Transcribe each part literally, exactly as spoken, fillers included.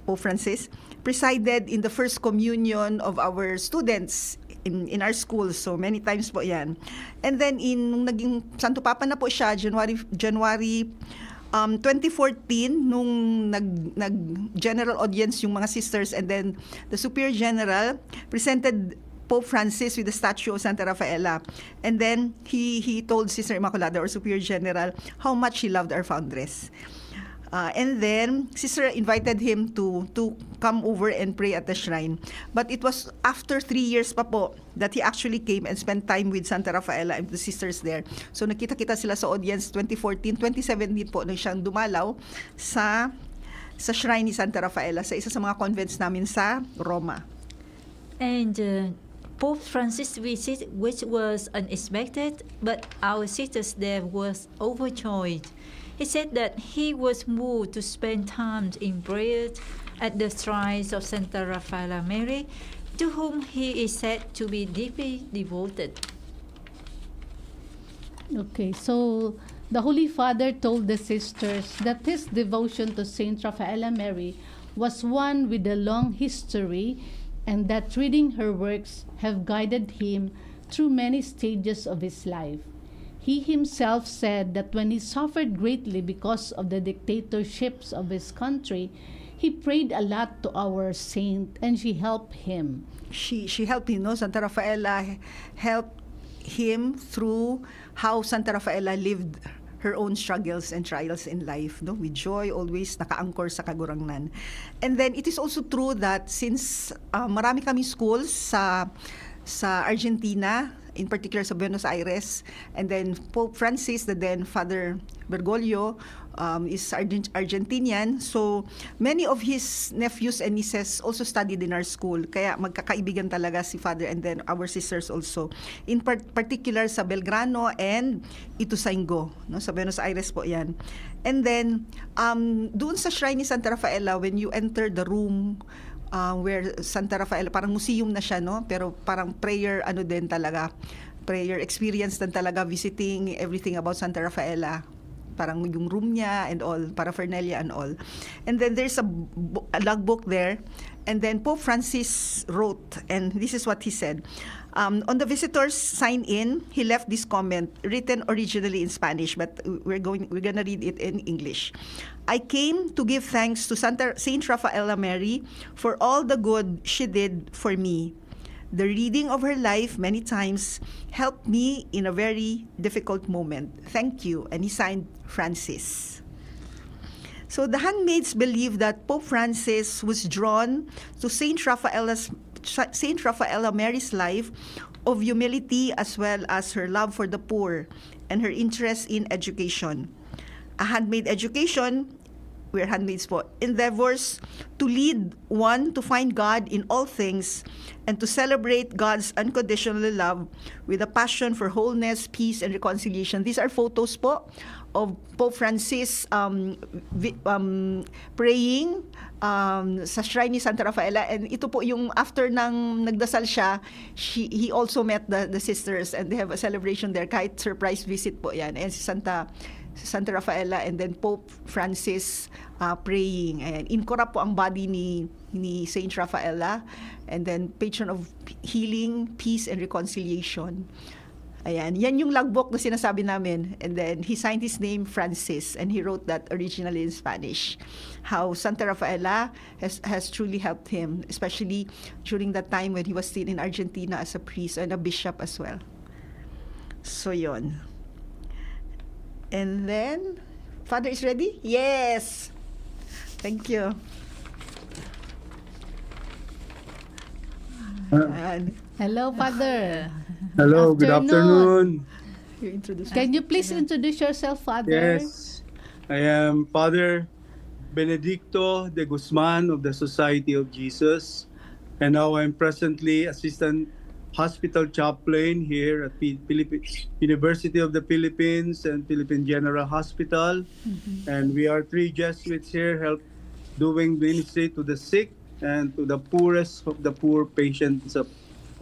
Pope Francis, presided in the first communion of our students in, in our school. So, many times po yan. And then, in, nung naging Santo Papa na po siya, January, January um, twenty fourteen, nung nag, nag-general audience yung mga sisters, and then the Superior General presented Pope Francis with the statue of Santa Rafaela. And then, he, he told Sister Immaculada, or Superior General, how much he loved our foundress. Uh, and then, Sister invited him to, to come over and pray at the shrine. But it was after three years pa po that he actually came and spent time with Santa Rafaela and the sisters there. So, nakita-kita sila sa audience twenty fourteen, twenty seventeen po nang siyang dumalaw sa, sa shrine ni Santa Rafaela sa isa sa mga convents namin sa Roma. And uh, Pope Francis' visit, which was unexpected, but our sisters there was overjoyed. He said that he was moved to spend time in prayer at the shrines of Santa Rafaela Mary, to whom he is said to be deeply devoted. Okay, so the Holy Father told the sisters that his devotion to Saint Rafaela Mary was one with a long history, and that reading her works have guided him through many stages of his life. He himself said that when he suffered greatly because of the dictatorships of his country, he prayed a lot to our saint and she helped him. She, she helped him, no? Santa Rafaela helped him through how Santa Rafaela lived her own struggles and trials in life, no? With joy, always naka-anchor sa Kagurangnan. And then, it is also true that since uh, marami kaming schools sa, sa Argentina, in particular sa Buenos Aires, and then Pope Francis, the then Father Bergoglio, um, is Argent- Argentinian. So, many of his nephews and nieces also studied in our school. Kaya magkakaibigan talaga si Father and then our sisters also. In par- particular sa Belgrano and Ituzaingó, no? Sa Buenos Aires po yan. And then, um, doon sa shrine ni Santa Rafaela, when you enter the room uh, where Santa Rafaela, parang museum na siya, no? Pero parang prayer, ano din talaga, prayer experience din talaga, visiting everything about Santa Rafaela. Parang yung room niya and all, paraphernalia and all. And then there's a, bu- a logbook there. And then Pope Francis wrote, and this is what he said. Um, on the visitors' sign in, he left this comment, written originally in Spanish, but we're going we're gonna read it in English. I came to give thanks to Santa Saint Rafaela Mary for all the good she did for me. The reading of her life many times helped me in a very difficult moment. Thank you. And he signed Francis. So the handmaids believe that Pope Francis was drawn to Saint Rafaela's Saint Rafaela Mary's life of humility as well as her love for the poor and her interest in education. A handmaid education, we're handmaids po, endeavors to lead one to find God in all things and to celebrate God's unconditional love with a passion for wholeness, peace, and reconciliation. These are photos po of Pope Francis um, vi- um, praying um, sa shrine ni Santa Rafaela. And ito po yung after nang nagdasal siya, she, he also met the, the sisters and they have a celebration there. Kahit surprise visit po yan. And si Santa, si Santa Rafaela and then Pope Francis uh, praying. Ayan. Incorrupt po ang body ni, ni Saint Rafaela. And then patron of healing, peace, and reconciliation. Ayan, yan yung logbook na sinasabi namin. And then, he signed his name Francis and he wrote that originally in Spanish. How Santa Rafaela has, has truly helped him, especially during that time when he was still in Argentina as a priest and a bishop as well. So, yon. And then, Father is ready? Yes! Thank you. Uh, Ayan. Hello, Father. Hello, good Afternoon. Afternoon. You introduce Can you please introduce yourself, Father? Yes, I am Father Benedicto de Guzman of the Society of Jesus, and now I'm presently Assistant Hospital Chaplain here at Pi- Philippi- University of the Philippines and Philippine General Hospital. And we are three Jesuits here help doing ministry to the sick and to the poorest of the poor patients of,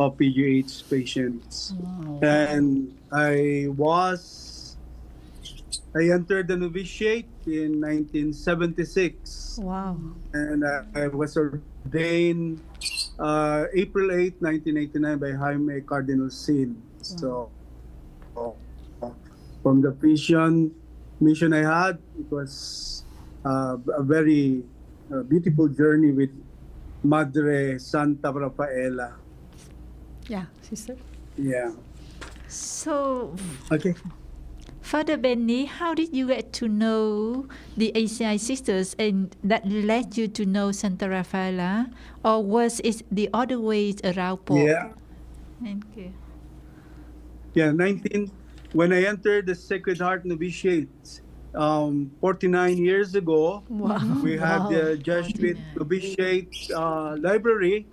of P G H patients. Wow. And I was I entered the novitiate in nineteen seventy-six. Wow. And uh, I was ordained uh, April eighth, nineteen eighty-nine by Jaime Cardinal Sin. So, uh, from the vision, mission I had, it was uh, a very uh, beautiful journey with Madre Santa Rafaela. Yeah, sister. Yeah. So, Okay. Father Benny, how did you get to know the A C I sisters and that led you to know Santa Rafaela? Or was it the other way around po? Yeah. Thank you. Yeah, nineteen, when I entered the Sacred Heart Novitiate um, forty-nine years ago, Wow. we had Wow. the Jesuit Novitiate uh, Library,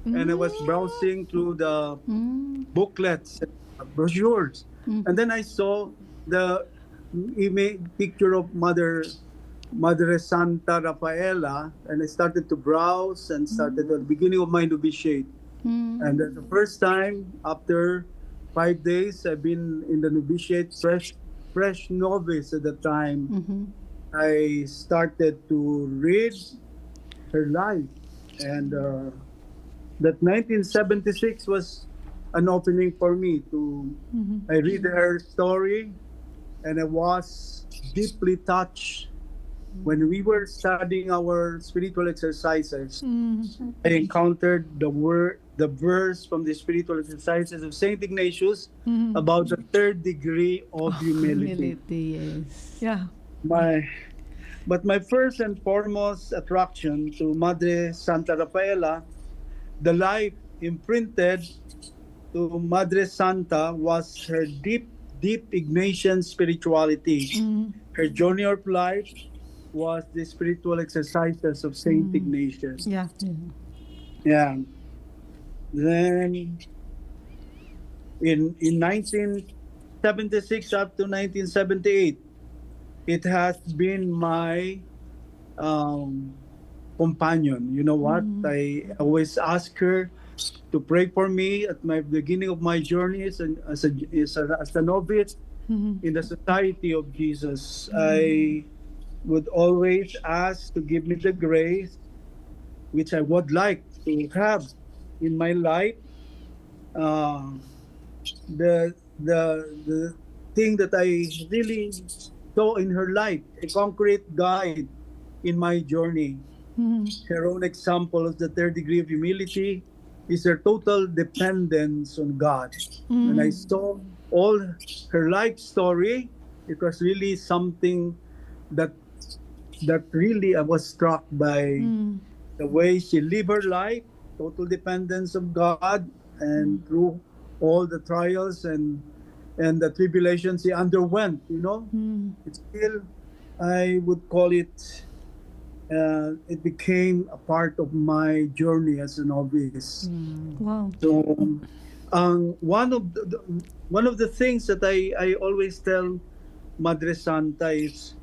and I was browsing through the Mm. booklets, uh, brochures. Mm. And then I saw the image picture of Mother Madre Santa Rafaela, and I started to browse and started at the beginning of my novitiate. Mm. And that's the first time after five days I've been in the novitiate, fresh fresh novice at the time. Mhm. I started to read her life, and uh, that nineteen seventy-six was an opening for me to Mhm. I read her story, and I was deeply touched when we were studying our spiritual exercises. Mm. I encountered the word, the verse from the spiritual exercises of Saint Ignatius Mm. about the third degree of humility. Humility, yes. Yeah. My, but my first and foremost attraction to Madre Santa Rafaela, the life imprinted to Madre Santa was her deep, deep Ignatian spirituality. Mm. Her journey of life was the spiritual exercises of Saint Mm. Ignatius. Yeah. Yeah. Then in in nineteen seventy-six up to nineteen seventy-eight, it has been my um, companion. You know what? Mm. I always ask her to pray for me at my beginning of my journey as a, as a, as a, as a novice Mhm. in the Society of Jesus. I would always ask to give me the grace which I would like to have in my life. Uh, the the the thing that I really saw in her life, a concrete guide in my journey. Mhm. Her own example of the third degree of humility is her total dependence on God. When I Mm. saw all her life story, it was really something that that really I was struck by Mm. the way she lived her life, total dependence of God, and through all the trials and and the tribulations she underwent, you know, Mm. it's still, I would call it, uh, it became a part of my journey as a novice. Wow. So, ang one of the, the- one of the things that I I always tell Madre Santa is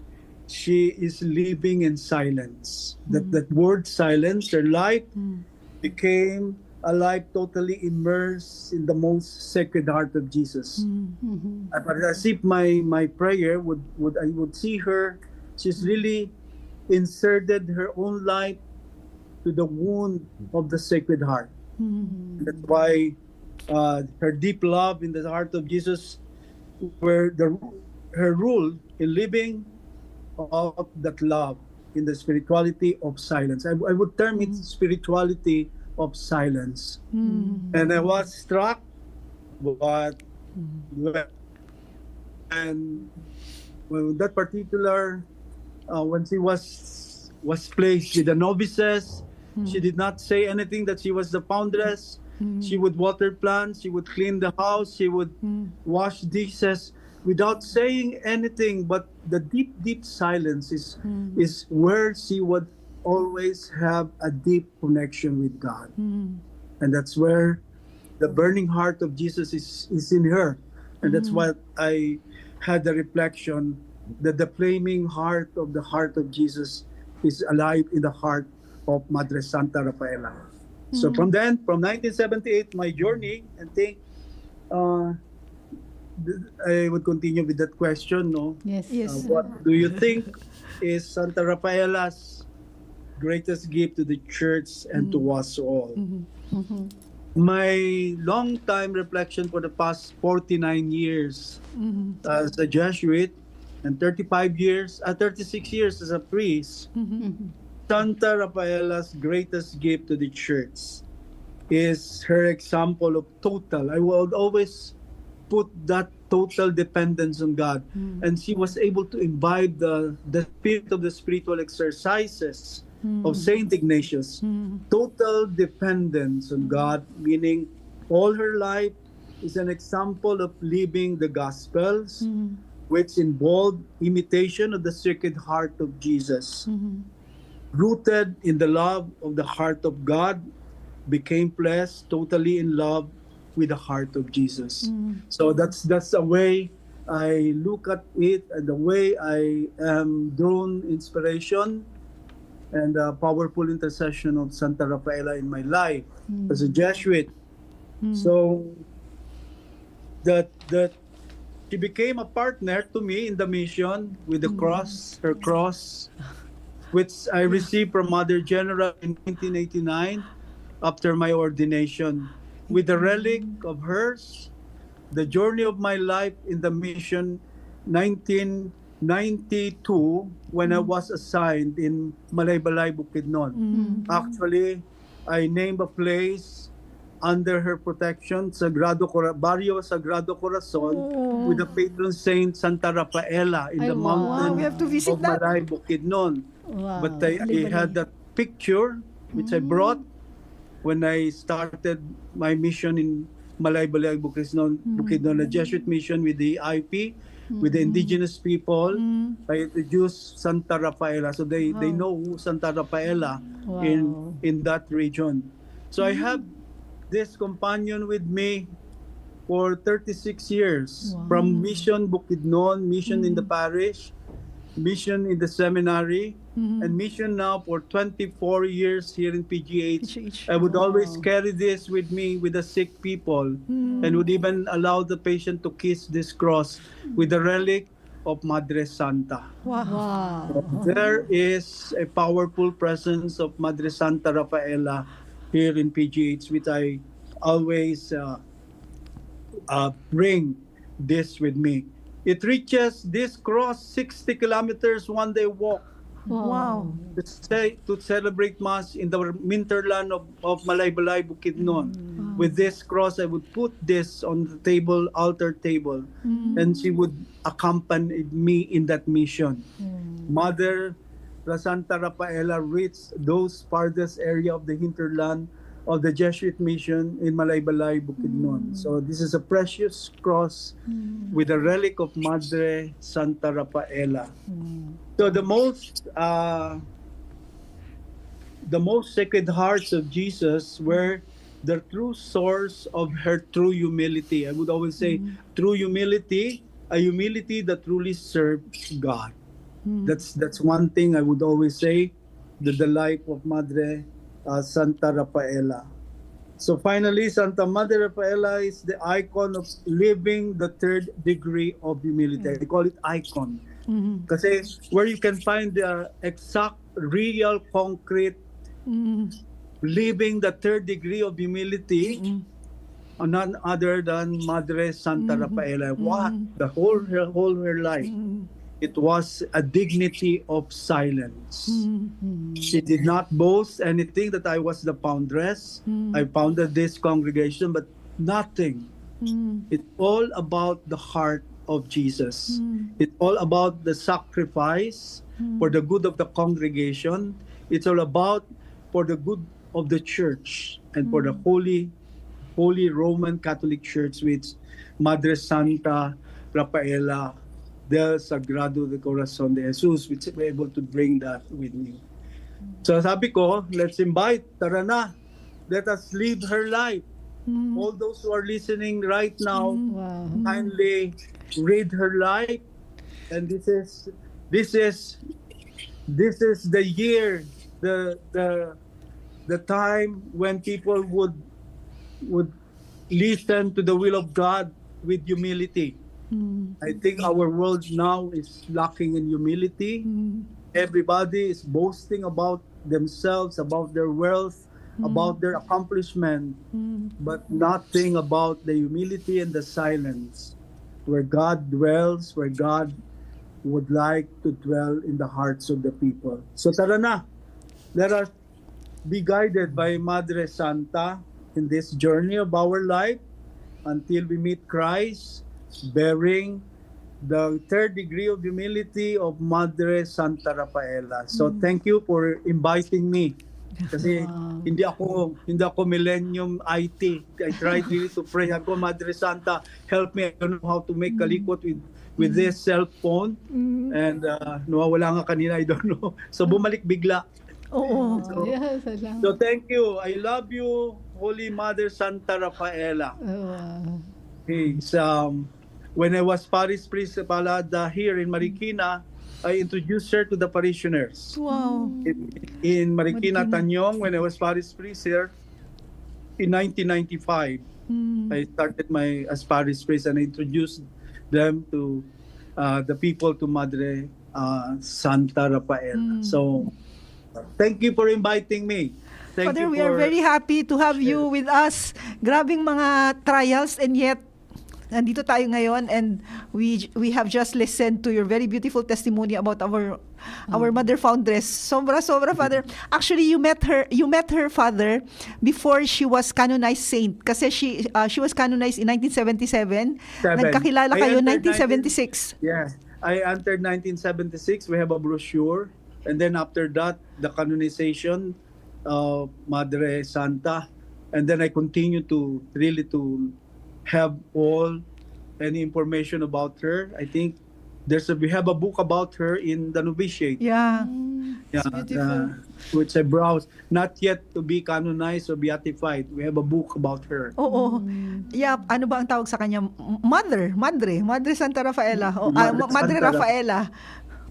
she is living in silence. That Mm. that word silence, her life Mm. became a life totally immersed in the most sacred heart of Jesus. Mm. Mhm. But as if my my prayer would would I would see her, she's really inserted her own life to the wound of the Sacred Heart. Mm. That's why uh, her deep love in the heart of Jesus, where the her rule in living of that love in the spirituality of silence. I, I would term it Mm. spirituality of silence. Mm. And I was struck what when, when that particular uh, when she was was placed with the novices, Mm. she did not say anything that she was the foundress. Mm. She would water plants, she would clean the house, she would Mm. wash dishes without saying anything. But the deep, deep silence is Mm. is where she would always have a deep connection with God. Mm. And that's where the burning heart of Jesus is, is in her. And that's Mm. what I had the reflection that the flaming heart of the heart of Jesus is alive in the heart of Madre Santa Rafaela. So Mm. from then, from nineteen seventy-eight, my journey, I think, uh, I would continue with that question, no? Yes. Uh, what do you think is Santa Rafaela's greatest gift to the church and to us all? My long time reflection for the past forty-nine years as a Jesuit and thirty-five years, uh, thirty-six years as a priest, Santa Rafaela's greatest gift to the church is her example of total. I would always put that total dependence on God. And she was able to imbibe the, the spirit of the spiritual exercises of Saint Ignatius. Total dependence on God, meaning all her life is an example of living the Gospels, which involved imitation of the Sacred Heart of Jesus. Rooted in the love of the heart of God, became flesh, totally in love with the heart of Jesus. So that's that's a way I look at it, and the way I am drawn inspiration and a powerful intercession of Santa Rafaela in my life as a Jesuit. So that that she became a partner to me in the mission with the cross, her cross, which I received from Mother General in nineteen eighty-nine after my ordination. With the relic of hers, the journey of my life in the mission, nineteen ninety-two, when I was assigned in Malaybalay, Bukidnon. Actually, I named a place under her protection, Sagrado Cora-, Barrio Sagrado Corazon, with the patron saint Santa Rafaela in Ay, the wow. mountain Wow, we have to visit of that. Malay, Bukidnon. Wow. But I, I had that picture which I brought when I started my mission in Malaybalay, Bukidnon, Bukidnon, a Jesuit mission with the I P, with the indigenous people. I introduced Santa Rafaela, so they they know who Santa Rafaela in Wow. in that region. So I have this companion with me for thirty-six years, Wow. from mission Bukidnon, mission in the parish, mission in the seminary, and mission now for twenty-four years here in P G H. P G H. I would always Wow. carry this with me with the sick people and would even allow the patient to kiss this cross with the relic of Madre Santa. Wow. There is a powerful presence of Madre Santa Rafaela here in P G H, which I always uh, uh, bring this with me. It reaches this cross sixty kilometers one day walk Wow. to, say, to celebrate Mass in the hinterland of, of Malaybalay, Bukidnon. With this cross, I would put this on the table, altar table, and she would accompany me in that mission. Mother La Santa Rafaela reached those farthest area of the hinterland of the Jesuit mission in Malaybalay, Bukidnon. So this is a precious cross with a relic of Madre Santa Rafaela. So the most uh, the most sacred hearts of Jesus were the true source of her true humility. I would always say true humility, a humility that truly serves God. That's that's one thing I would always say that the life of Madre uh, Santa Rafaela. So finally, Santa Madre Rafaela is the icon of living the third degree of humility. I call it icon. Kasi where you can find the exact, real, concrete living the third degree of humility, none other than Madre Santa Rafaela. What? The whole her whole her life, it was a dignity of silence. She did not boast anything that I was the foundress. I founded this congregation, but nothing. It's all about the heart of Jesus. It's all about the sacrifice for the good of the congregation. It's all about for the good of the church and for the holy, holy Roman Catholic Church, which Madre Santa Rafaela del Sagrado de Corazon de Jesus, which we're able to bring that with me. So sabi ko, let's invite, tara na, let us live her life. All those who are listening right now, Wow. kindly read her life. And this is this is this is the year, the the the time when people would would listen to the will of God with humility. I think our world now is lacking in humility. Everybody is boasting about themselves, about their wealth, about their accomplishment, but nothing about the humility and the silence where God dwells, where God would like to dwell in the hearts of the people. So tara na, let us be guided by Madre Santa in this journey of our life until we meet Christ, bearing the third degree of humility of Madre Santa Rafaela. So thank you for inviting me. Kasi hindi ako hindi ako millennium I T. I tried really to pray. Ako, Madre Santa, help me. I don't know how to make kalikot with with this cell phone. And uh, nawawala nga kanina, I don't know. So bumalik bigla. Oo. So, yeah, so thank you. I love you, Holy Mother Santa Rafaela. Oh, wow. Hey, so, um, when I was parish priest pala the, here in Marikina, I introduced her to the parishioners. Wow. In, in Marikina, Marikina, Tanyong, when I was parish priest here in nineteen ninety-five, mm. I started my as parish priest and I introduced them to uh, the people to Madre uh, Santa Rafaela. Mm. So, thank you for inviting me. Thank Father, you we are very happy to have you with us. Grabing mga trials and yet nandito tayo ngayon and we we have just listened to your very beautiful testimony about our our mother foundress. Sobra sobra, Father. Actually, you met her you met her, Father, before she was canonized saint kasi she uh, she was canonized in nineteen seventy-seven. Seven. Nagkakilala kayo in nineteen seventy-six. Yeah. I entered nineteen seventy-six. We have a brochure. And then after that, the canonization of Madre Santa. And then I continue to really to have all any information about her. I think there's a, we have a book about her in the novitiate. Yeah. Yeah, It's beautiful. Uh, which I browse. Not yet to be canonized or beatified. We have a book about her. Oo. Yeah, ano ba ang tawag sa kanya? M- Mother, Madre, Madre Santa Rafaela. O, ah, Madre Ma- Madre Santa Ra- Rafaela.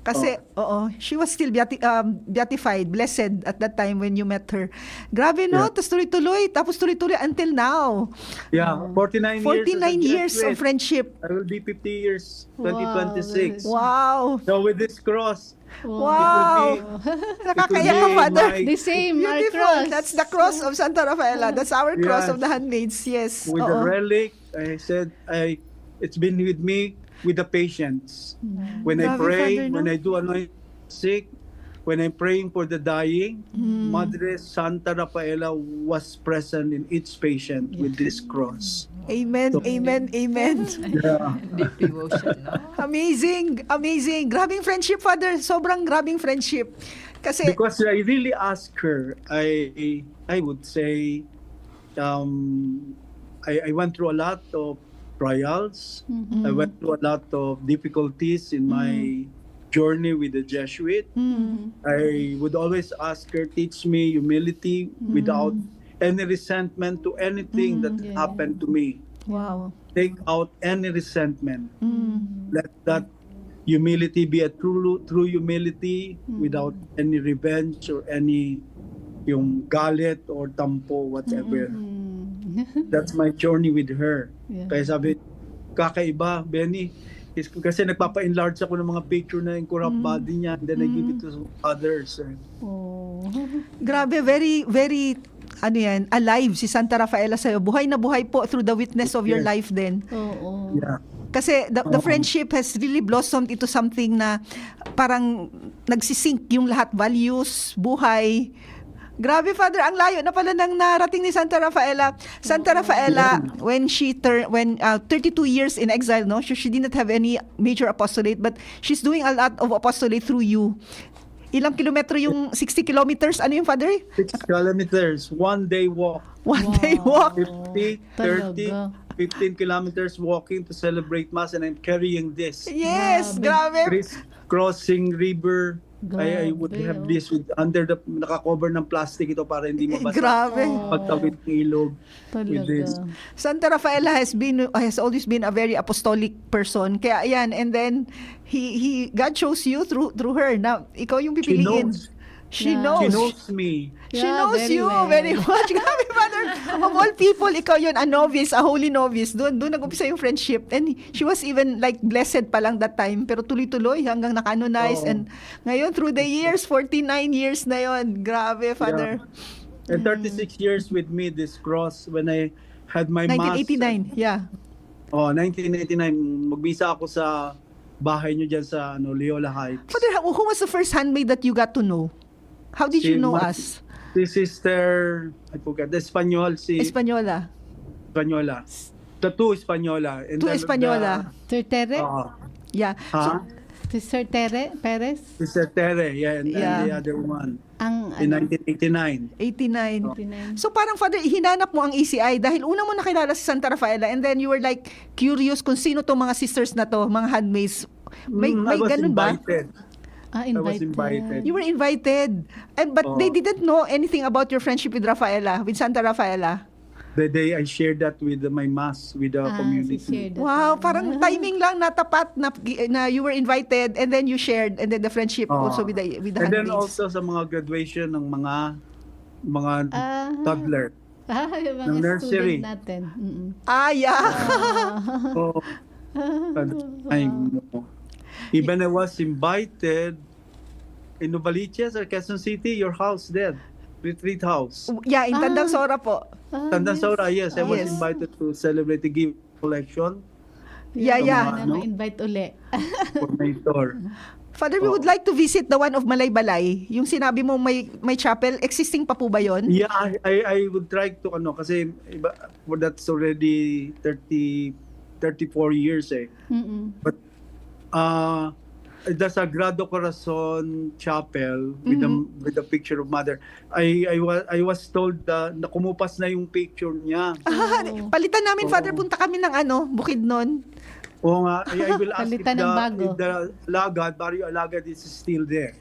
Kasi, oo, she was still beati- um, beatified, blessed at that time when you met her. Grabe, no? Yeah. Tapos tuloy-tuloy, tapos tuloy-tuloy until now. Yeah, forty-nine years. as a Forty-nine years Jesuit. Of friendship. I will be fifty years, twenty twenty-six. Wow. So with this cross, Wow. it will be Nakakaiyak ka, my- Father. The same, our Beautiful. cross. That's the cross of Santa Rafaela. That's our cross Yes. Of the handmaids. Yes. with the Oo. relic, I said, I it's been with me with the patients. When I Grabe, pray, Father, no? When I do anoint sick, when I'm praying for the dying, Mm. Madre Santa Rafaela was present in each patient with this cross. Amen, So- amen, amen. Yeah. Deep devotion, no? Amazing, amazing. Grabing friendship, Father. Sobrang grabing friendship. Kasi, Because I really asked her, I I would say, um, I, I went through a lot of trials. I went through a lot of difficulties in my journey with the Jesuit. I would always ask her, teach me humility without any resentment to anything that Mm, yeah, happened to me. Wow. Take out any resentment. Let that humility be a true true humility without any revenge or any yung galit or tampo, whatever. That's my journey with her. Yeah. Kaya sabi, kakaiba, Benny, is, kasi nagpapa-enlarge ako ng mga picture na yung corrupt body niya, and then I give it to others. Eh. Oh. Grabe, very, very, ano yan, alive si Santa Rafaela sa'yo. Buhay na buhay po through the witness of your Yes. Life din. Oo. Yeah. Kasi the, the friendship has really blossomed into something na parang nagsisync yung lahat, values, buhay. Grabe, Father, ang layo na pala ng narating ni Santa Rafaela. Santa Rafaela, when she tur- when uh, thirty-two years in exile, no, she, she did not have any major apostolate, but she's doing a lot of apostolate through you. Ilang kilometro yung sixty kilometers? Ano yung, Father? Six kilometers, one day walk. One day walk. fifty, thirty, Talaga. fifteen kilometers walking to celebrate Mass, and I'm carrying this. Yes, grabe. Criss-, crossing river. I, I would Grabe, have oh. This with under the nakakover ng plastic ito para hindi mabasa. Grabe. Oh. Pagtawid ng ilog with this. Talaga. Santa Rafaela has been has always been a very apostolic person. Kaya yan, and then he he God chose you through through her na ikaw yung She pipiliin. knows. She Yeah. knows. She knows me. She Yeah, knows very you well. very much. Grabe, Father. Of all people, ikaw yun, a novice, a holy novice. Doon, doon nag-umpisa yung friendship. And she was even like blessed pa lang that time. Pero tuloy-tuloy hanggang na-canonize. Oo. And ngayon, through the years, forty-nine years na yon. Grabe, Father. And thirty-six years with me, this cross, when I had my mass. nineteen eighty-nine, yeah. Oh, nineteen eighty-nine, magmisa ako sa bahay nyo dyan sa ano, Loyola Heights. Father, who who was the first handmaid that you got to know? How did Si you know Mar- us? Si Sister, I forgot, the Espanyol, si Española. Española. The two Española. And Two then Española. the- Sir Tere? Oo. Yeah. Ha? Si Sir Tere Perez? Si Sister Tere, yeah, and then Yeah. the other one. Ang In ano, nineteen eighty-nine. eighty-nine. Tinay- So parang, Father, hinanap mo ang E C I dahil una mo nakilala si Santa Rafaela and then you were like curious kung sino tong mga sisters na to, mga handmaids. May, Mm, may I was ganun ba? invited. Ah, I was invited. Invited. You were invited. And but they Oo. didn't know anything about your friendship with Rafaela, with Santa Rafaela. The day I shared that with my mass, with the Ah, community. si Sir Wow, Duterte. parang timing lang, natapat na, na you were invited and then you shared and then the friendship Oo. also with the with the And then handmaids. Also sa mga graduation ng mga mga Ah. toddler. Ah, yung mga Ng nursery. Student natin. Mm-mm. Ah, yeah. So, at the time, no. Even I was invited in Novaliches or Quezon City, your house there, retreat house. Yeah, in Tandang Ah. Sora po. Ah, Tandang Sora, yes, I was Yes. invited to celebrate the gift collection. Yeah, Yung yeah. mga na Ano? Ma-invite uli. Coordinator. Father, we Oo. Would like to visit the one of Malaybalay. Yung sinabi mo may may chapel, existing pa po ba yon? Yeah, I, I, I would try to ano kasi iba, well, that's already thirty, thirty-four years eh. Mm-mm. But uh, the Sagrado Corazon Chapel with the with the picture of Mother. I I was I was told uh, na kumupas na yung picture niya. Ah, palitan namin, Oo. Father, punta kami ng ano, Bukidnon. Oo nga, I, I will ask if Palitan ng the, bago. If the Alagad, Barrio Alagad is still there.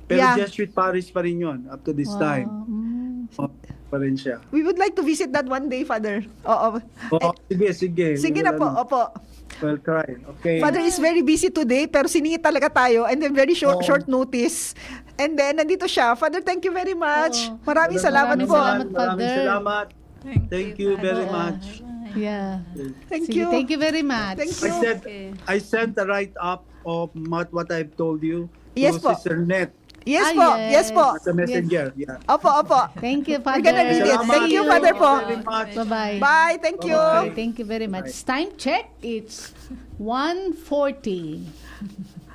Pero Yeah. Jesuit parish pa rin yun up to this Wow. time. Mm. Oh, pa rin siya. We would like to visit that one day, Father. Oo. Oh, sige, sige. Sige We na will, po, ano, opo. We'll try. Okay. Father is very busy today, pero siningit talaga tayo and then very short, Oo. short notice. And then, nandito siya. Father, thank you very much. Oo. Maraming Maraming salamat Maraming po. salamat, Maraming Father. salamat. Thank Thank you, you very Father. much. Yeah. Thank Sige, you. Thank you very much. Thank I you. sent Okay. I sent a write up of what what I've told you Yes to po. Sister Net Yes Ah, po. yes. Yes po. as a messenger. Yeah. Opo, opo. Thank you, We're Father. gonna read it. Salamat. Thank you, See Father po. Very much. Bye-bye. Bye. Thank you. Okay, thank you very much. Time check, it's one forty.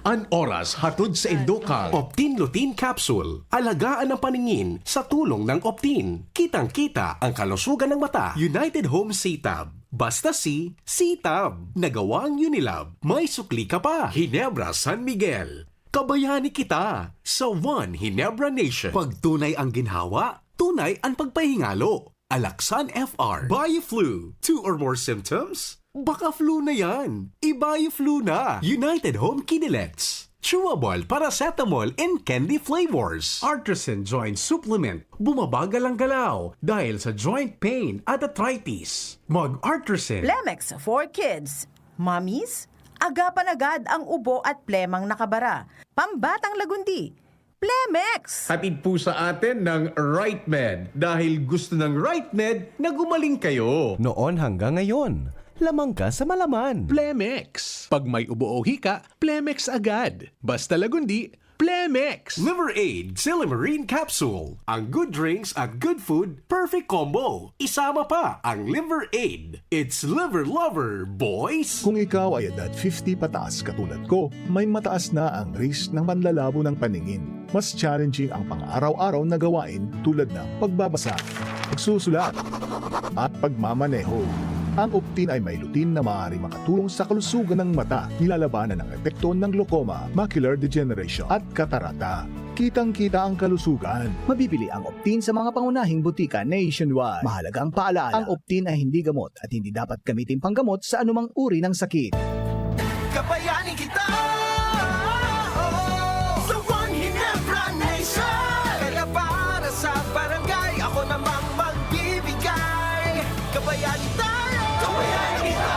An oras hatod sa indokang Optin Lutein Capsule. Alagaan ang paningin sa tulong ng Optin. Kitang-kita ang kalusugan ng mata. United Home C-Tab. Basta C, C-Tab. Nagawang Unilab. May sukli ka pa. Ginebra San Miguel. Kabayani kita sa One Ginebra Nation. Pag tunay ang ginhawa, tunay ang pagpahingalo. Alaksan F R. Bioflu. Two or more symptoms? Baka flu na yan. I-Bioflu na. United Home Kinilets. Chewable paracetamol in candy flavors. Artisan Joint Supplement. Bumabagal ang galaw dahil sa joint pain at arthritis. Mag-Artisan. Plemex for Kids. Mommies, agapan agad ang ubo at plemang nakabara. Pambatang lagundi. Plemex! Hatid po sa atin ng RightMed dahil gusto ng RightMed na gumaling kayo. Noon hanggang ngayon, lamang ka sa malaman. Plemex. Pag may ubo o hika, Plemex agad. Basta lagundi, Plemex. Liver Aid Silymarin Capsule. Ang good drinks at good food, perfect combo. Isama pa ang Liver Aid. It's Liver Lover, boys! Kung ikaw ay edad fifty pataas katulad ko, may mataas na ang risk ng panlalabo ng paningin. Mas challenging ang pang-araw-araw na gawain tulad ng pagbabasa, pagsusulat, at pagmamaneho. Ang Optin ay may lutein na maaaring makatulong sa kalusugan ng mata, nilalabanan ang epekto ng glaucoma, macular degeneration, at katarata. Kitang-kita ang kalusugan. Mabibili ang Optin sa mga pangunahing butika nationwide. Mahalagang paalaala, ang Optin ay hindi gamot at hindi dapat gamitin panggamot sa anumang uri ng sakit. Kabayani kita! Sa One Ginebra Nation! Kaya para sa barangay, ako namang magbibigay. Kabayani tayo! Kabayani kita!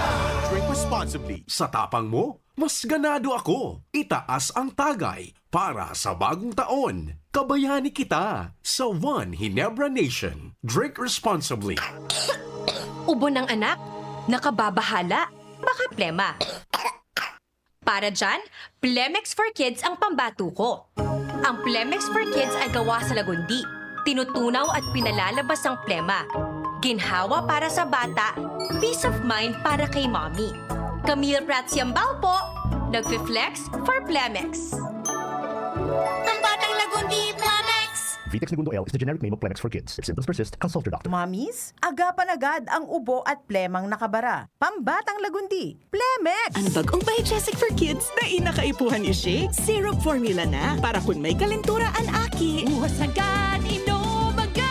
Drink responsibly. Sa tapang mo, Mas ganado ako! Itaas ang tagay para sa bagong taon. Kabayani kita sa One Ginebra Nation. Drink responsibly. Ubo ng anak? Nakababahala? Baka plema. Para dyan, Plemex for Kids ang pambato ko. Ang Plemex for Kids ay gawa sa lagundi. Tinutunaw at pinalalabas ang plema. Ginhawa para sa bata, peace of mind para kay mommy. Camille Prats Yambao po, nagfi-flex for Plemex. Ang batang lagundi, Plemex! Vitex Negundo L is the generic name of Plemex for kids. If symptoms persist, consult your doctor. Mommies, agapan agad ang ubo at plemang nakabara. Pambatang lagundi, Plemex! An bag-ong Biogesic for Kids, dai na kaipuhan i-shake. Syrup formula na, para kun may kalentura an aki. Buhos agad, inom agad!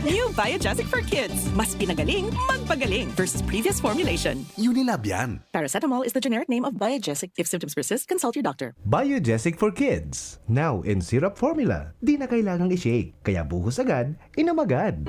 New Biogesic for Kids. Mas pinagaling, magpagaling versus previous formulation. Unilab yan. Paracetamol is the generic name of Biogesic. If symptoms persist, consult your doctor. Biogesic for Kids. Now in syrup formula. Di na kailangang i-shake. Kaya buhos agad, inom agad.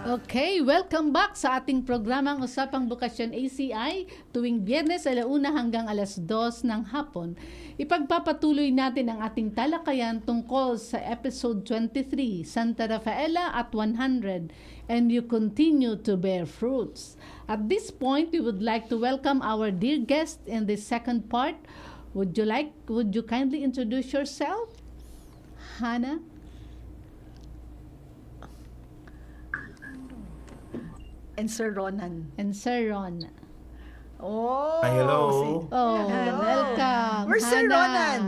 Okay, welcome back sa ating programang Usapang Bokasyon A C I, tuwing Biyernes ala una hanggang alas dos ng hapon. Ipagpapatuloy natin ang ating talakayan tungkol sa episode twenty-three, Santa Rafaela at one hundred, and you continue to bear fruits. At this point, we would like to welcome our dear guest in this second part. Would you like, would you kindly introduce yourself? Hannah? And Sir Ronan. And Sir Ron. Oh, Ay, hello. si- Oh, Hello. welcome. Where's Sir Hannah. Ronan?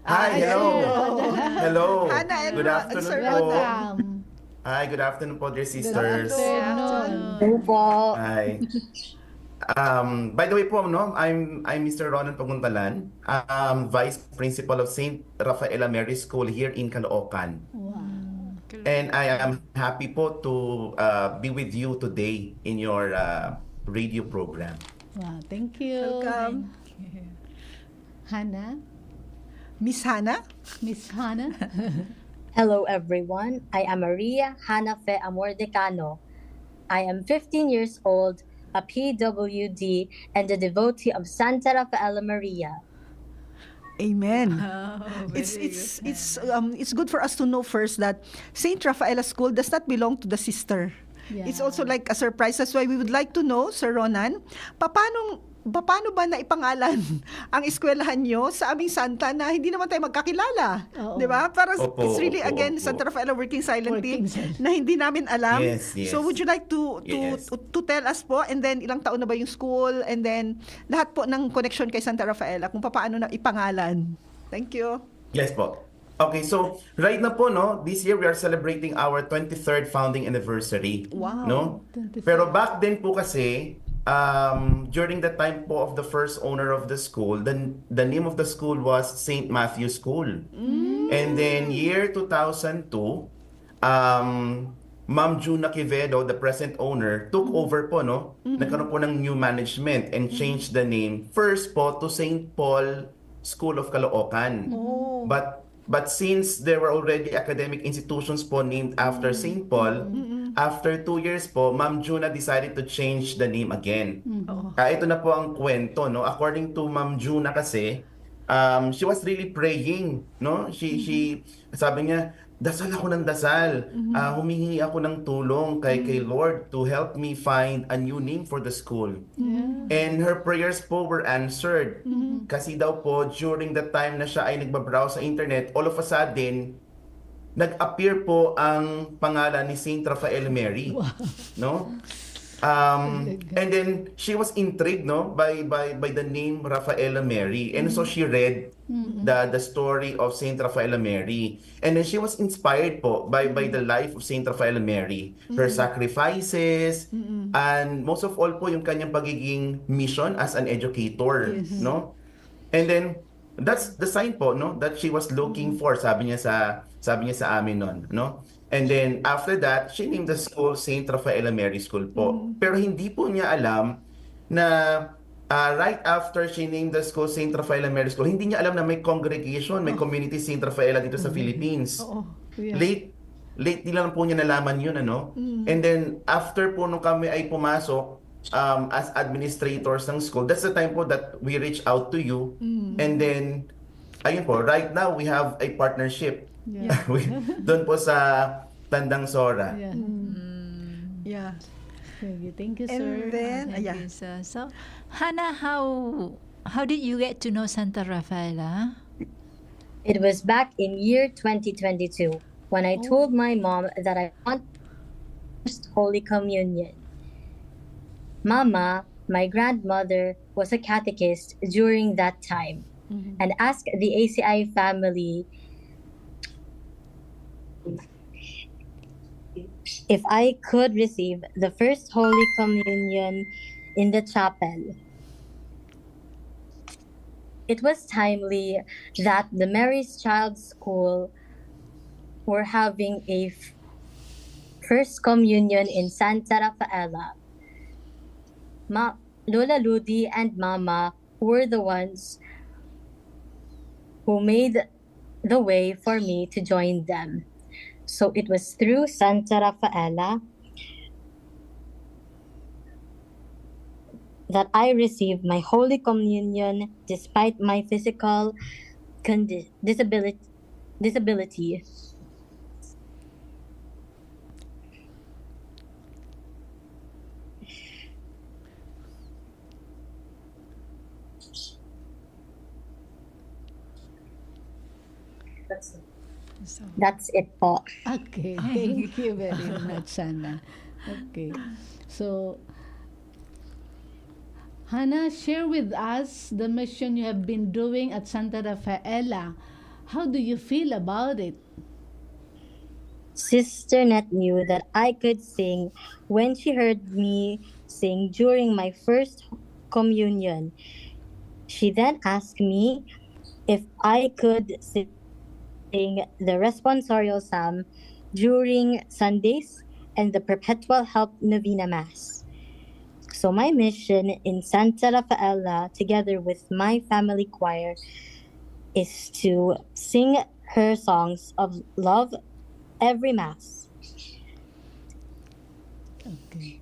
Hi, Hi, hello. Sir Ronan. Hello. Hannah and Good Ro- afternoon Sir po. Ronan. Welcome. Hi, good afternoon po, dear Good sisters. afternoon. Hello po. Hi. Um, by the way po, no, I'm I'm Mister Ronan Paguntalan, um, Vice Principal of Saint Rafaela Mary School here in Caloocan. Wow. And I am happy po to uh, be with you today in your uh, radio program. Wow, thank you. Welcome. Hannah? Miss Hannah? Miss Hannah? Hello everyone, I am Maria Hanafe Amor Decano. I am fifteen years old, a P W D, and a devotee of Santa Rafaela Maria. Amen. Oh, it's very it's good. it's um it's good for us to know first that Saint Rafaela School does not belong to the sister. It's Yeah. Also like a surprise. That's why we would like to know, Sir Ronan, paano paano ba na ipangalan ang eskwelahan nyo sa aming santa na hindi naman tayo magkakilala? Oo. Di ba? Para Opo, it's really opo, again opo. Santa Rafaela working silently Working silent. Na hindi namin alam. Yes, yes. So would you like to to Yes. to tell us po and then ilang taon na ba yung school and then lahat po ng connection kay Santa Rafaela kung paano na ipangalan? Thank you. Yes po. Okay, so right na po, no, this year we are celebrating our twenty-third founding anniversary. Wow. No? twenty-third. Pero back then po kasi, um, during the time po of the first owner of the school, the, the name of the school was Saint Matthew School. And then year two thousand two, um, Ma'am Juna Quevedo, the present owner, took over po, no? Nagkaroon po ng new management and changed the name first po to Saint Paul School of Caloocan. Oh. But but since there were already academic institutions po named after Saint Paul, after two years po, Ma'am Juna decided to change the name again. Oo. Ah, ito na po ang kwento, no? According to Ma'am Juna kasi, um, she was really praying, no? She she sabi niya, dasal ako ng dasal. Ah, humihingi ako ng tulong kay kay Lord to help me find a new name for the school. And her prayers po were answered. Kasi daw po, during the time na siya ay nagbabrowse sa internet, all of a sudden, nag-appear po ang pangalan ni Saint Rafaela Mary. No? Um, and then, she was intrigued, no, by, by, by the name Rafaela Mary. And so she read the, the story of Saint Rafaela Mary. And then she was inspired po by, by the life of Saint Rafaela Mary, her sacrifices, and most of all po yung kanyang pagiging mission as an educator, no? And then, that's the sign po, no, that she was looking for, sabi niya sa sabi niya sa amin noon, no? And then after that, she named the school Saint Rafaela Mary School po. Pero hindi po niya alam na ah, right after she named the school Saint Rafaela Mary School, hindi niya alam na may congregation, may community Saint Rafaela dito sa Philippines. Oo. Yeah. Late Lately lang po niya nalaman yun, ano? Mm. And then, after po nung kami ay pumasok, um, as administrators ng school, that's the time po that we reach out to you. Mm. And then, ayun po, right now, we have a partnership. Yeah. We- Doon po sa Tandang Sora. Yeah. Mm. Yeah. Sige, thank you, And sir. then, Thank yeah. you, sir. So, Hannah, how how did you get to know Santa Rafaela? It was back in year twenty twenty-two when I Oh. told my mom that I want first Holy Communion. Mama, my grandmother, was a catechist during that time Mhm. and asked the A C I family if I could receive the first Holy Communion in the chapel. It was timely that the Mary's Child School were having a f- first communion in Santa Rafaela. Ma- Lola Ludi and Mama were the ones who made the way for me to join them. So it was through Santa Rafaela that I received my Holy Communion despite my physical condi- disability. disability. So, That's it po. Okay, thank you very much, Hannah. Okay. So, Hannah, share with us the mission you have been doing at Santa Rafaela. How do you feel about it? Sister Net knew that I could sing when she heard me sing during my first communion. She then asked me if I could sing the responsorial psalm during Sundays and the perpetual help novena mass. So my mission in Santa Rafaela, together with my family choir, is to sing her songs of love every mass. Okay.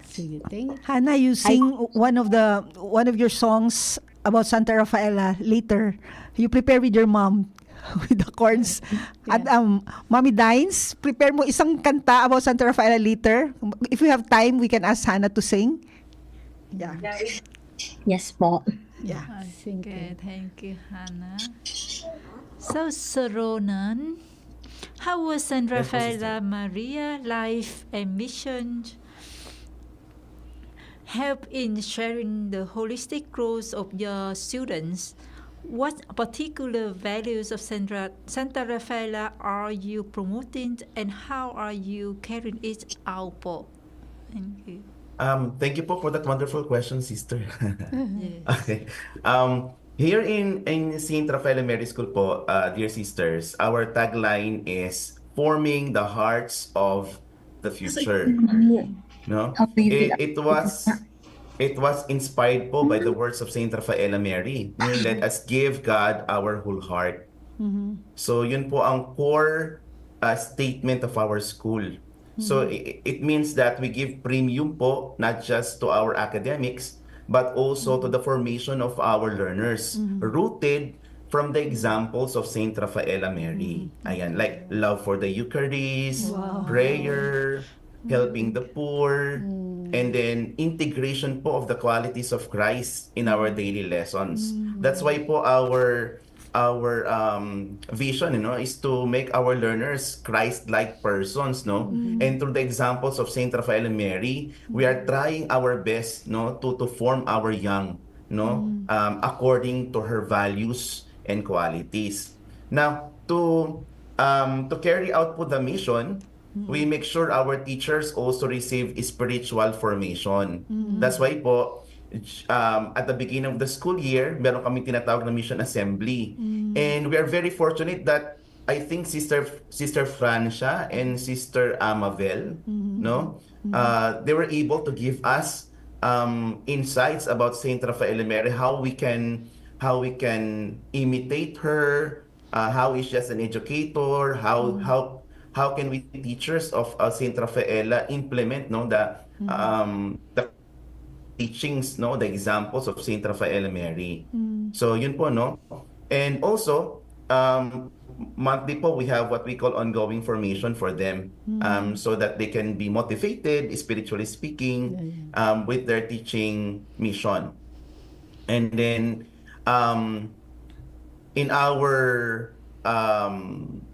Sige, thank Hannah, you sing one of the one of your songs about Santa Rafaela later. You prepare with your mom with the chords. At um, Mommy Dines, prepare mo isang kanta about Santa Rafaela later. If we have time, we can ask Hannah to sing. Yeah. Yes po. Yeah. Thank you. Okay, thank you, Hannah. So, Sir Ronan, how was San Yes po, Rafaela Maria life and mission help in sharing the holistic growth of your students? What particular values of Sandra, Santa Rafaela are you promoting and how are you carrying it out po? Thank you. Um, thank you po for that wonderful question, sister. Yes. Okay. Um, here in in Saint Rafaela Mary School po, uh, dear sisters, our tagline is forming the hearts of the future. No? It, it was it was inspired po by the words of Saint Rafaela Mary. Let us give God our whole heart. So yun po ang core uh, statement of our school. So i- it means that we give premium po not just to our academics but also to the formation of our learners rooted from the examples of Saint Rafaela Mary. Ayan, like love for the Eucharist, prayer, helping the poor, and then integration po of the qualities of Christ in our daily lessons. That's why po our our um, vision, you know, is to make our learners Christ-like persons, no? And through the examples of Saint Rafael and Mary, we are trying our best, no, to to form our young, no, um, according to her values and qualities. Now, to um, to carry out po the mission, we make sure our teachers also receive spiritual formation. That's why po, um, at the beginning of the school year, meron kami tinatawag na mission assembly. And we are very fortunate that I think Sister Sister Francia and Sister Amavel, no? Uh, they were able to give us um, insights about Saint Rafael and Mary, how we can how we can imitate her, uh, how is she as an educator, how how how can we teachers of uh, Saint Rafaela implement, no, the um the teachings, no, the examples of Saint Rafaela Mary. So yun po, no. And also, um monthly po, we have what we call ongoing formation for them, um so that they can be motivated, spiritually speaking, um with their teaching mission. And then, um in our um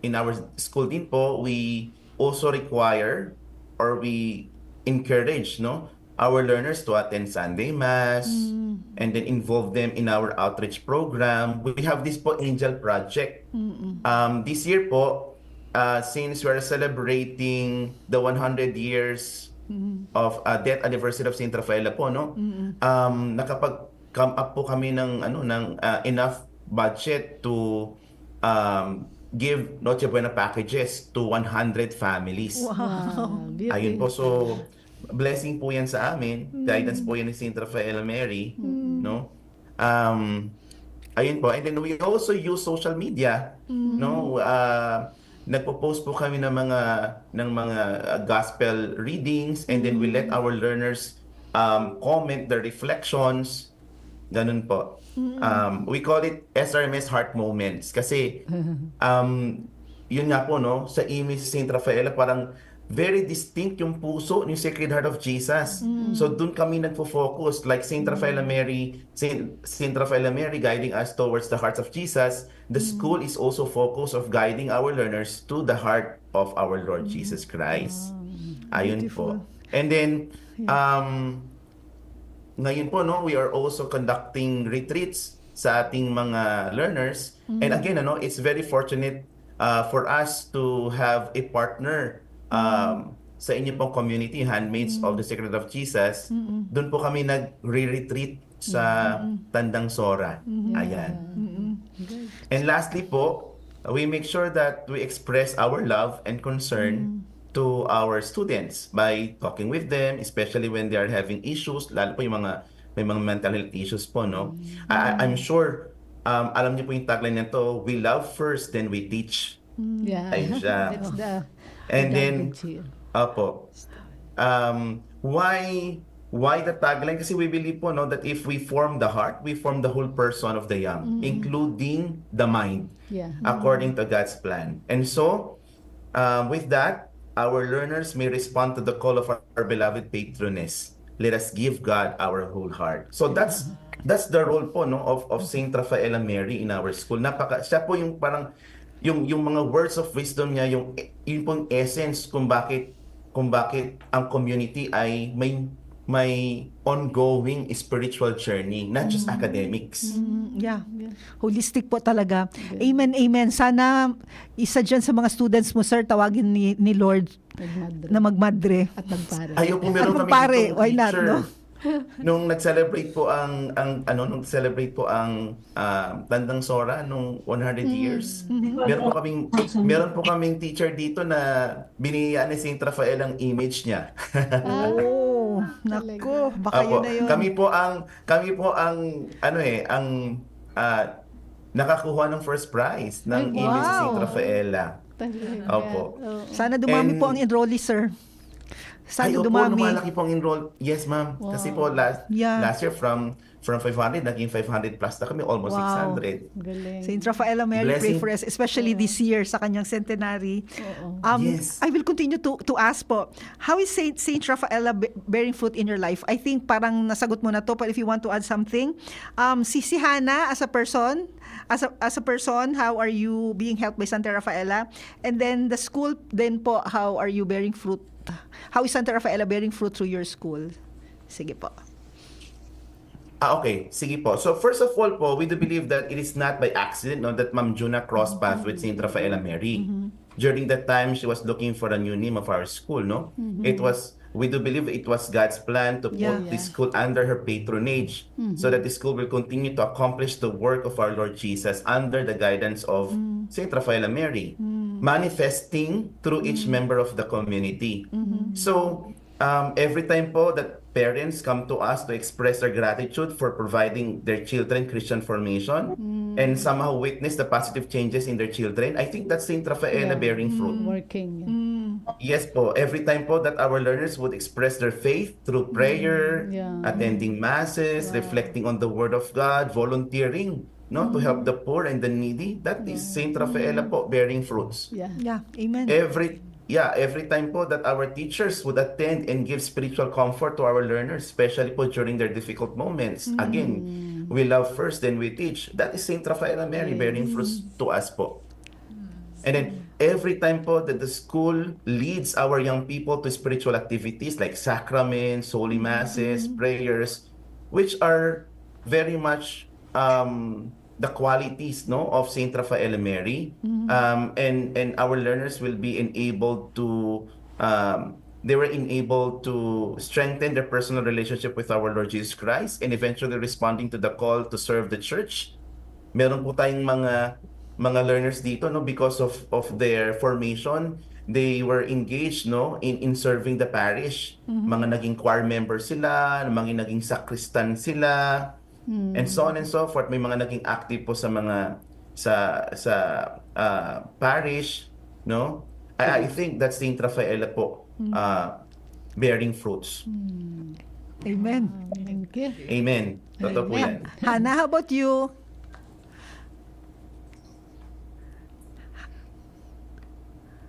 in our school din po, we also require or we encourage, no, our learners to attend Sunday Mass and then involve them in our outreach program. We have this po, Angel Project. Um, this year po, uh, since we're celebrating the one hundred years of uh, death anniversary of Saint Rafaela po, no? Um, nakapag-come up po kami ng ano ng uh, enough budget to um, give Noche Buena packages to one hundred families. Wow. Ayun po. So, blessing po yan sa amin. Guidance po yan ni Saint Rafaela Mary, no? Um, ayun po. And then we also use social media, no? Uh, nagpo-post po kami ng mga ng mga uh, gospel readings, and then we let our learners um, comment their reflections. Ganun po. Um, we call it S R M S Heart Moments kasi um, yun nga po, no, sa image si Saint Rafaela, parang very distinct yung puso ni Sacred Heart of Jesus. So doon kami nagfo-focus, like Saint Rafaela Mary, Saint, Saint Rafaela Mary guiding us towards the hearts of Jesus. The school is also focused of guiding our learners to the heart of our Lord Jesus Christ. Ayun po. And then um ngayon po, no, we are also conducting retreats sa ating mga learners. And again, ano, it's very fortunate uh, for us to have a partner um, sa inyo pong community, Handmaids of the Sacred Heart of Jesus. Doon po kami nagre-retreat sa Tandang Sora. Ayan. And lastly po, we make sure that we express our love and concern to our students by talking with them, especially when they are having issues, lalo po yung mga may mga mental health issues po, no? I, I'm sure um, alam niyo po yung tagline nito, "We love first, then we teach." Yeah. Ayun siya. That's the And the then, language here. Opo. Um, why why the tagline? Kasi we believe po, no, that if we form the heart, we form the whole person of the young, including the mind, Yeah. according to God's plan. And so, um, with that, our learners may respond to the call of our, our beloved patroness. Let us give God our whole heart. So that's that's the role po, no, of of Saint Rafaela Mary in our school. Napaka siya po yung parang yung yung mga words of wisdom niya, yung yun pong essence kung bakit kung bakit ang community ay may may ongoing spiritual journey, not just academics. Mm, yeah. Holistic po talaga. Amen, amen. Sana isa dyan sa mga students mo, sir, tawagin ni, ni Lord Nagmadre. na magmadre. At magpare. Ayo po, meron At kami magpare, ditong why not, teacher. No? Nung nag-celebrate po ang ang ano nung celebrate po ang ah, Tandang Sora nung one hundred years. Meron po kaming meron po kaming teacher dito na biniyaan ni Saint Rafael ang image niya. Oh, nako, baka Apo, yun na yun. Kami po ang kami po ang ano eh, ang ah, nakakuha ng first prize ng Ay, image ni Saint wow. Rafaela. Talaga. Opo. Oo. Sana dumami And- po ang enrollees, sir. Sana Ay, opo, dumami. Lumalaki po ang enroll. Yes, ma'am. Kasi po last Yeah. last year from from five hundred naging five hundred plus na kami, almost Wow. six hundred. Galing. Saint Rafaela Mary, pray Blessing. for us, especially this year sa kanyang centenary. Oo. Um, Yes. I will continue to to ask po, how is Saint Saint Rafaela be- bearing fruit in your life? I think parang nasagot mo na to, but if you want to add something, um, si si Hana as a person, as a, as a person, how are you being helped by Santa Rafaela? And then the school din po, how are you bearing fruit? How is Santa Rafaela bearing fruit through your school? Sige po. Ah, okay. Sige po. So first of all po, we do believe that it is not by accident, no, that Ma'am Juna crossed path with Saint Rafaela Mary. During that time, she was looking for a new name of our school, no? It was, we do believe it was God's plan to put Yeah. the school under her patronage so that the school will continue to accomplish the work of our Lord Jesus under the guidance of Saint Rafaela Mary, manifesting through each member of the community. So, um, every time po that parents come to us to express their gratitude for providing their children Christian formation and somehow witness the positive changes in their children, I think that's Saint Rafaela Yeah. bearing fruit. Working. Mm. Yes po, every time po that our learners would express their faith through prayer, Yeah. attending masses, reflecting on the word of God, volunteering, no, to help the poor and the needy, that is Saint Rafaela po bearing fruits. Yeah. Yeah, amen. Every yeah, every time po that our teachers would attend and give spiritual comfort to our learners, especially po during their difficult moments. Again, we love first, then we teach. That is Saint Rafaela Mary bearing fruits to us po. And then every time po that the school leads our young people to spiritual activities like sacraments, holy masses, prayers, which are very much um, the qualities, no, of Saint Rafaela Mary, um, and and our learners will be enabled to um, they were enabled to strengthen their personal relationship with our Lord Jesus Christ and eventually responding to the call to serve the church. Meron po tayong mga mga learners dito, no, because of of their formation, they were engaged, no, in in serving the parish. Mga naging choir member sila, mga naging sacristan sila, and so on and so forth. May mga naging active po sa mga sa sa ah, parish, no? I, I think that's Saint Rafaela po ah, bearing fruits. Amen. Thank you. Amen. Totoo po yan. Hannah, how about you?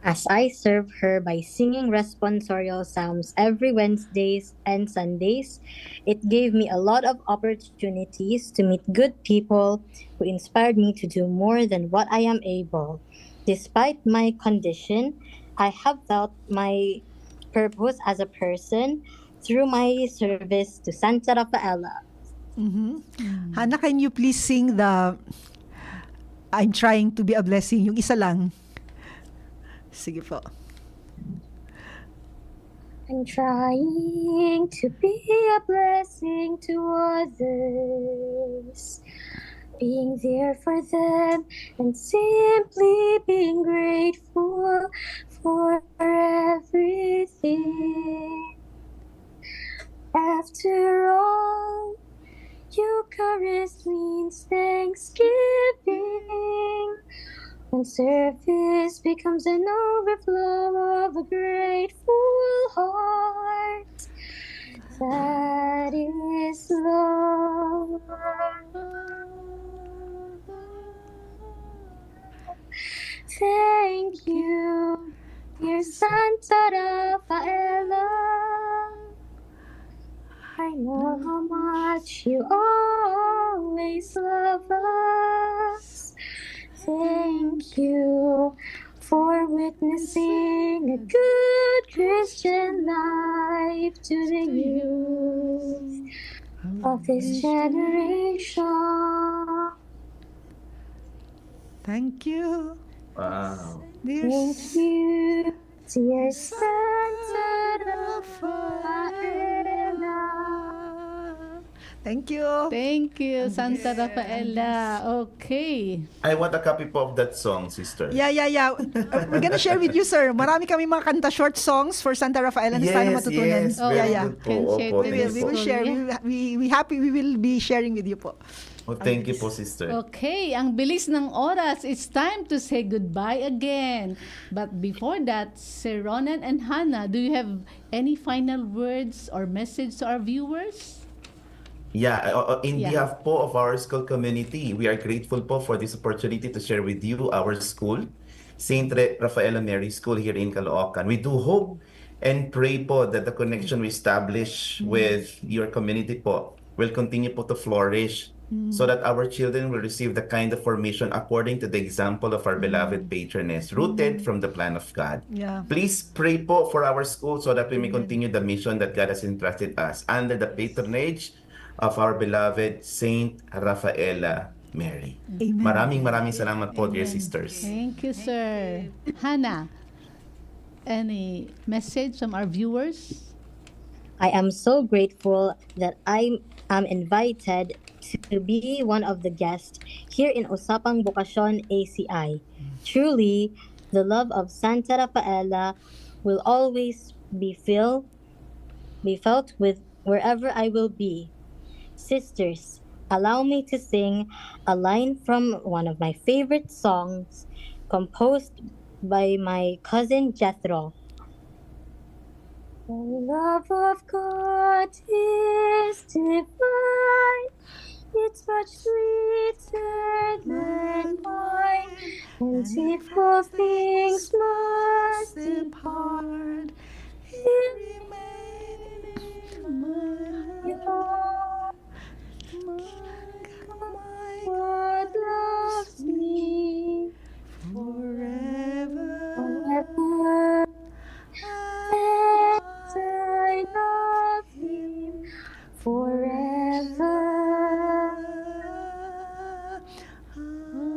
As I serve her by singing responsorial psalms every Wednesdays and Sundays, it gave me a lot of opportunities to meet good people who inspired me to do more than what I am able. Despite my condition, I have felt my purpose as a person through my service to Santa Rafaela. Mhm. Hannah, can you please sing the I'm trying to be a blessing, yung isa lang? Sige po. I'm trying to be a blessing to others, being there for them and simply being grateful for everything. After all, Eucharist means thanksgiving. When service becomes an overflow of a grateful heart, that is love. Thank you, dear Santa Rafaela. I know how much you always love us. Thank you for witnessing a good Christian life to the youth of this generation. Thank you. Wow. Dear Thank you, dear Santa Rafaela. Thank you. Thank you, Santa Rafaela. Okay. I want a copy po of that song, sister. Yeah, yeah, yeah. Uh, we're gonna share with you, sir. Marami kami mga kanta, short songs for Santa Rafaela na sana Yes, matutunan. yes, Oh, very yeah, yeah. good po. Can share Opo, to We the will, thank we you. will school, share. yeah. We, will- we, we happy. We will be sharing with you po. Oh, thank you po, sister. Okay, ang bilis ng oras. It's time to say goodbye again. But before that, Sir Ronan and Hannah, do you have any final words or message to our viewers? Yeah, uh, uh, in Yeah. behalf po of our school community, we are grateful po for this opportunity to share with you our school, Saint Re- Rafaela Mary School here in Caloocan. We do hope and pray po that the connection we establish with your community po will continue po to flourish so that our children will receive the kind of formation according to the example of our beloved patroness, rooted from the plan of God. Yeah. Please pray po for our school so that we may continue the mission that God has entrusted us under the patronage of our beloved Saint Rafaela Mary. Amen. Maraming maraming salamat po, dear sisters. Thank you, sir. Hannah, any message from our viewers? I am so grateful that I am invited to be one of the guests here in Usapang Bokasyon A C I. Truly, the love of Santa Rafaela will always be feel, be felt with wherever I will be. Sisters, allow me to sing a line from one of my favorite songs composed by my cousin Jethro. The love of God is divine. It's much sweeter than wine. And if all things must depart, it remains my heart. My God loves me forever. Forever. And I love him forever. Amen.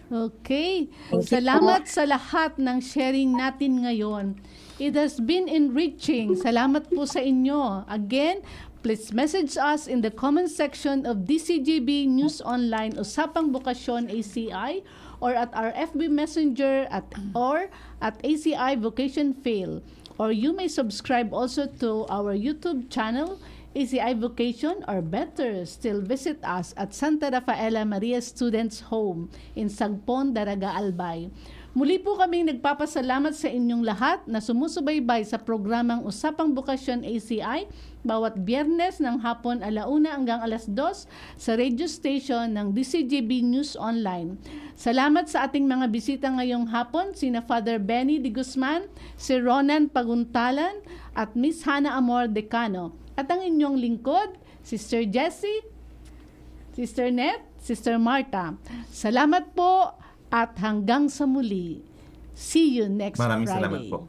Okay. Thank you Salamat sa lahat ng sharing natin ngayon. It has been enriching. Salamat po sa inyo. Again, please message us in the comment section of D C G B News Online, Usapang Bokasyon A C I, or at our F B Messenger at or at A C I Vocation Fail. Or you may subscribe also to our YouTube channel, A C I Vocation, or better still, visit us at Santa Rafaela Maria Students Home in Sagpon, Daraga, Albay. Muli po kaming nagpapasalamat sa inyong lahat na sumusubaybay sa programang Usapang Bokasyon A C I bawat Biyernes ng hapon ala una hanggang alas dos sa radio station ng D C G B News Online. Salamat sa ating mga bisita ngayong hapon, sina Father Benny de Guzman, si Ronan Paguntalan, at Miss Hannah Amor Decano. At ang inyong lingkod, Sister Jessie, Sister Net, Sister Martha. Salamat po at hanggang sa muli. See you next Maraming Friday. Salamat po.